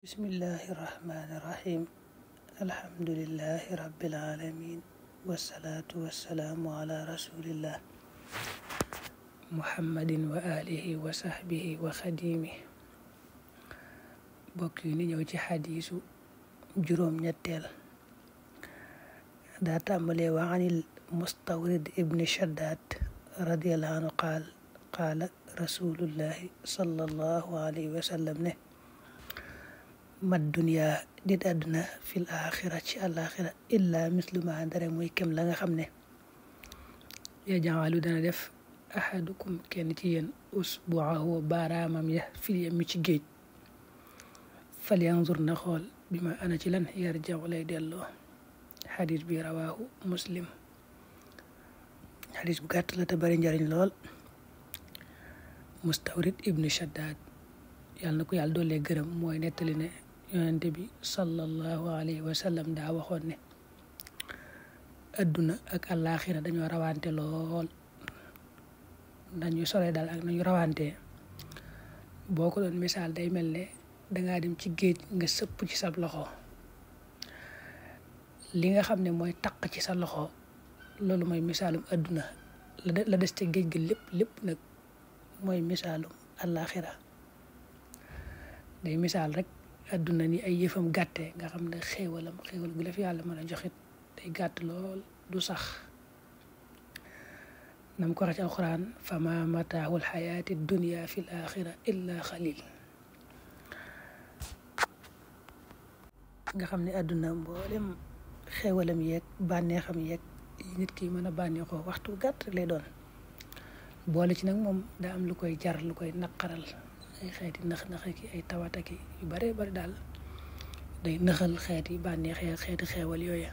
bismillahi irrahmani irrahim alhamdulillahi rabbil alamin wassalatu wassalaamu ala rasulillah muhammadin wa alihi wa sahbihi wa xadimi. bokk yi ni ñëw ci xadiisu juróom ñetteel daa tàmbalee wa anil mustawrid ibni shaddad radiyallahu anhu qaala rasulullahi sallallahu alayhi wa sallam ne mad dunya dit àdduna fil axira ci àlaxira illa misluma dara muy kem la nga xam ne yajaalu dana def ahadukum kenn ci yéen usbuahu baaraamam ya fil yami ci géej fal yanzur na xool bi ma ana ci lan yarjaw lay delloo. xadis bi rawaahu muslim. xadis bu gàtt la te bari njariñ lool. mustawrid ibnu shaddad yàlla na ko yàlla doole gërëm mooy nettali ne yonente bi sallallahu alayhi wa sallam daa waxoon ne adduna ak àllaaxira dañoo rawante lool, dañu sore daal ak nañu rawante boo ko doon misaal day mel ne dangaa dem ci géej nga sëpp ci sa loxo, li nga xam ne mooy taq ci sa loxo loolu mooy misaalum adduna, la des ca géej gi lépp nag mooy misaalum àllaaxira. day misaal rek adduna ni ay yëfam gàtte nga xam ne xéewal gu la fi yàlla mën a joxit day gàtt lool, du sax. nam ko wax ci alxuraan fama mataahul xayaati dunya fil axira illa xalil. nga xam ne adduna mboolem xéewalam yeeg bànneexam yeeg nit ki mën a bànneexoo waxtu gàtt rek lay doon. boole ci nag moom daa am lu koy jar, lu koy naqaral, ay xeeti nax ki ay tawataki yu bare bari daal day nëxal xeeti bànneexee xeeti xeewal yooya.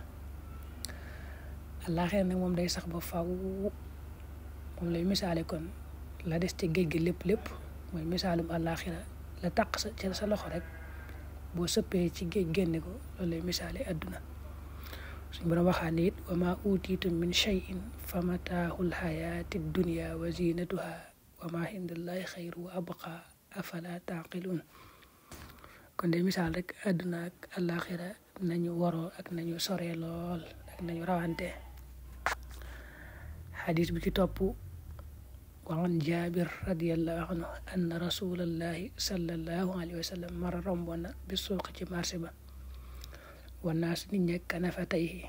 àllaaxira nag moom day sax ba faw, moom lay misaale kon la des ci géej gi lépp mooy misaalum àllaaxira. la taq ci sa loxo rek boo sëppee ci géej génne ko loolu lay misaale adduna. suñ borom waxaan it wa ma utiitum min shay'in fa mataahul xayaati dunya wa zinatuha wa ma indallahi xayru wa abqa afala taqilun. kon de misaal rek adduna ak àllaaxira nañu waroo ak nañu soree lool ak nañu rawante. xadis bi ci topp wa an jabir radiyallahu anhu anna rasulallahi sallallahu alayhi wa sallam mara romboon na bi suuq ci marché ba wannaas nit ñi kanafatayhi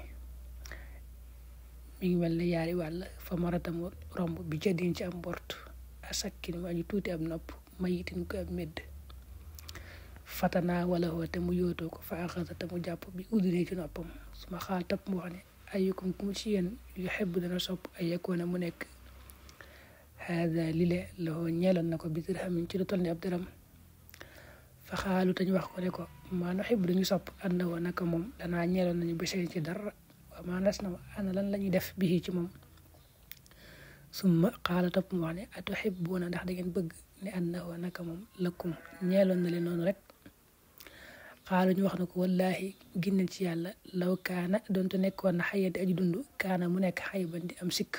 mi ngi mel ne yaari wàll fa maratamu romb bi jëdin ci am mbort asakkin mu añu tuuti ab nopp mayitin ko ab medd fatana wala woo te mu yootoo ko fa axasa te mu jàpp bi udune ci noppam suma xaal topp mu wax ne ayyukum ku mu ci yéen yuhibbu dana sopp ay yakoona mu nekk hada lile loo ñeeloon na ko bi dirhamin ci lu toll ni ab dërëm fa xaalu tañ wax ko ne ko maa nuhibbu dañu sopp ànd na woon naka moom danaa ñeeloon nañu beseen ci dara wa maa nas na ana lan la ñuy def bii ci moom. summa xaala topp mu wax ne atuhibbuuna ndax da ngeen bëgg ne ànd na woon naka moom lakum ñeeloon na leen noonu rek. xaalu ñu wax na ko wallahi ginnal ci yàlla law kaana doonte nekkoon na xayati aji dund kaana mu nekk xayban di am sikk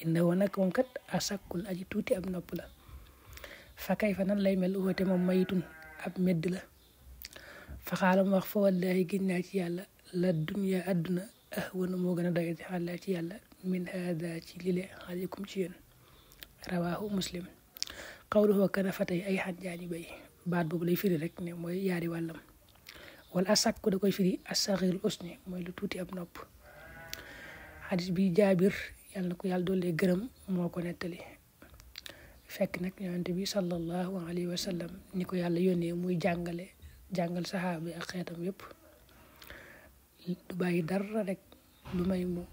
inna woon nag moom kat asakkun aji tuuti ab nopp la. fa kay fa nan lay mel woote moom mayitun ab medd la. fa xaala mu wax fa wallahi ginnaa ci yàlla la dunya adduna ahwanu moo gën a doy ci xàlla ci yàlla min hada ci lile aleykum ci yéen. rawaahu muslim. qawluhu kanafatay ay xanjaani bay baat boobu lay firi rek ne mooy yaari wàllam. wala asakku da koy firi asaxirul usni mooy lu tuuti ab nopp. xadis bi jaabir yàlla na ko yàlla doole gërëm moo ko nettali. fekk nag yonente bi sallallahu alayhi wa sallam ni ko yàlla yónnee muy jàngal saxaaba yi ak xeetam yépp du bàyyi dara rek lu may mu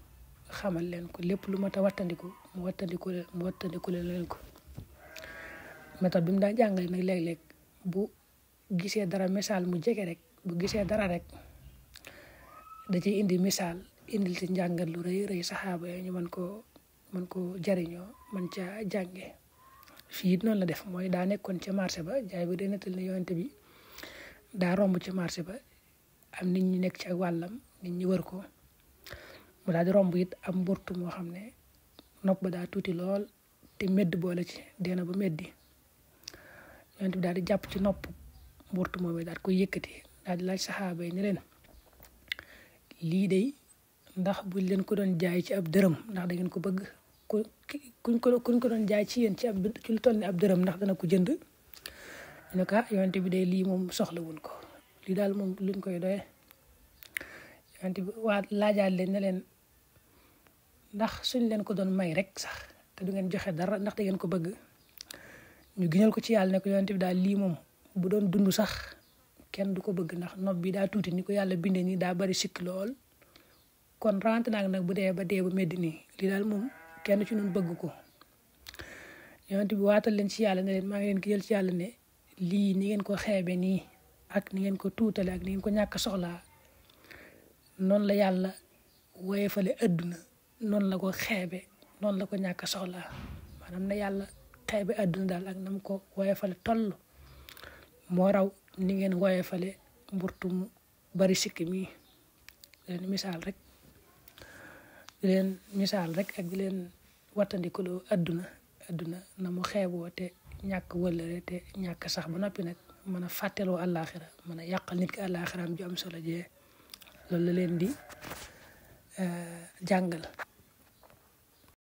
xamal leen ko lépp lu mat a wattandiku mu wattandiku leen ko. méthode bi mu daan jàngale nag léeg-léeg bu gisee dara misaal mu jege rek bu gisee dara rek da ciy indi misaal indil ci njàngat lu rëy saxaaba yi ñu mën ko jariñoo mën ca jànge. fii it noonu la def mooy daa nekkoon ca marché ba jaay bi day nettal ne yonente bi daa romb ci marché ba am nit ñi nekk ci ak wàllam nit ñi wër ko mu daal di romb it am mburtu moo xam ne nopp ba daa tuuti lool te medd boole ci deena ba meddi yonente bi daal di jàpp ci nopp mburtu moomee daal koy yëkkati daal di laaj saxaaba yi ne leen lii day ndax buñ leen ko doon jaay ci ab dërëm ndax da ngeen ko bëgg kuñ ko doon jaay ci yéen ci lu toll ni ab dërëm ndax dana ko jënd ñu ne ko yonent bi day lii moom soxlawuñ ko lii daal moom luñ koy doye yonent bi waa laajaat leen ne leen ndax suñ leen ko doon may rek sax te du ngeen joxe dara ndax da ngeen ko bëgg ñu giñal ko ci yàlla ne ko yonent bi daal lii moom bu doon dund sax kenn du ko bëgg ndax nopp bi daa tuuti ni ko yàlla bindee nii daa bari sikk lool kon rawante naag nag bu dee ba medd nii lii daal moom kenn ci ñun bëgg ko yonent bi waatal leen ci yàlla ne leen maa ngi leen giñal ci yàlla ne lii ni ngeen ko xeebe nii ak ni ngeen ko tuutale ak ni ngeen ko ñàkk soxlaa noonu la yàlla woyefale adduna noonu la ko xeebe noonu la ko ñàkk soxlaa maanaam na yàlla xeebe adduna daal ak nam ko woyefale toll moo raw ni ngeen woyefale mburtum bari sikki mi di leen misaal rek ak di leen wattandikuloo adduna na mu xeeboo te ñàkk wëllëre te ñàkk sax ba noppi nag mën a fàtteloo àllaaxira mën a yàqal nit ki àllaaxiraam ju am solo jee loolu la leen di jàngal